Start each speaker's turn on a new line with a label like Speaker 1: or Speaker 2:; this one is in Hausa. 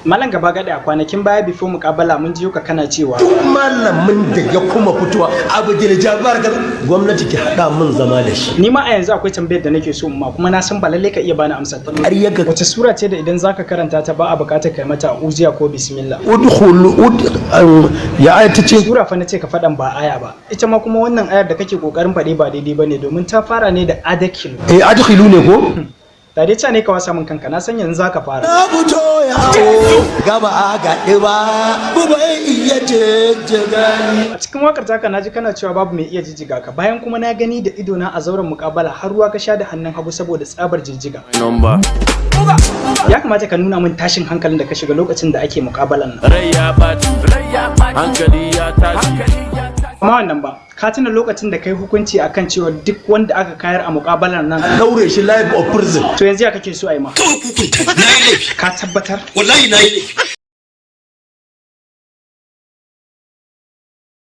Speaker 1: Malam gaba gada, a kwanakin baya before muƙabala mun jiyo ka kana cewa
Speaker 2: Duk malamin da ya kuma fitowa, Abdul Jabbar, gwamnati ki haɗa min zama da shi.
Speaker 1: Ni ma a yanzu akwai tambayar da nake so in ma, kuma na san ba lallai ka iya bani amsar ta.
Speaker 2: Ƙarya ga
Speaker 1: Wace sura ce da idan zaka karanta ta ba a buƙatar kai mata uziya ko bismillah?
Speaker 2: Udkhul ya ayata ce?
Speaker 1: Sura fa nace ka faɗan, ba aya ba. Ita ma kuma wannan ayar da kake kokarin faɗi ba daidai bane, domin ta fara ne da adakilu.
Speaker 2: Eh, adkhilu ne ko?
Speaker 1: Da dai ca ne ka wasa min kanka, na san yanzu zaka fara.
Speaker 2: Na fito yawo gaba a gaɗi ba bai iya jejjegani.
Speaker 1: A cikin wakar taka naji kana cewa babu mai iya jijjiga ka, bayan kuma na gani da ido na a zauren mukabala har ruwa ka sha da hannun hagu saboda tsabar jijjiga.
Speaker 3: Number.
Speaker 1: Ya kamata ka nuna min tashin hankalin da ka shiga lokacin da ake mukabalan nan.
Speaker 3: Rai ya ɓaci, hankali ya tashi.
Speaker 1: Amma wannan ba ka tuna lokacin da kai hukunci akan cewa duk wanda aka kayar a mukabalan nan
Speaker 2: daure shi life of prison.
Speaker 1: To yanzu ya kake so a yi ma?
Speaker 4: Kawai kukunta na yi laifi.
Speaker 1: Ka tabbatar?
Speaker 4: Wallahi na yi laifi.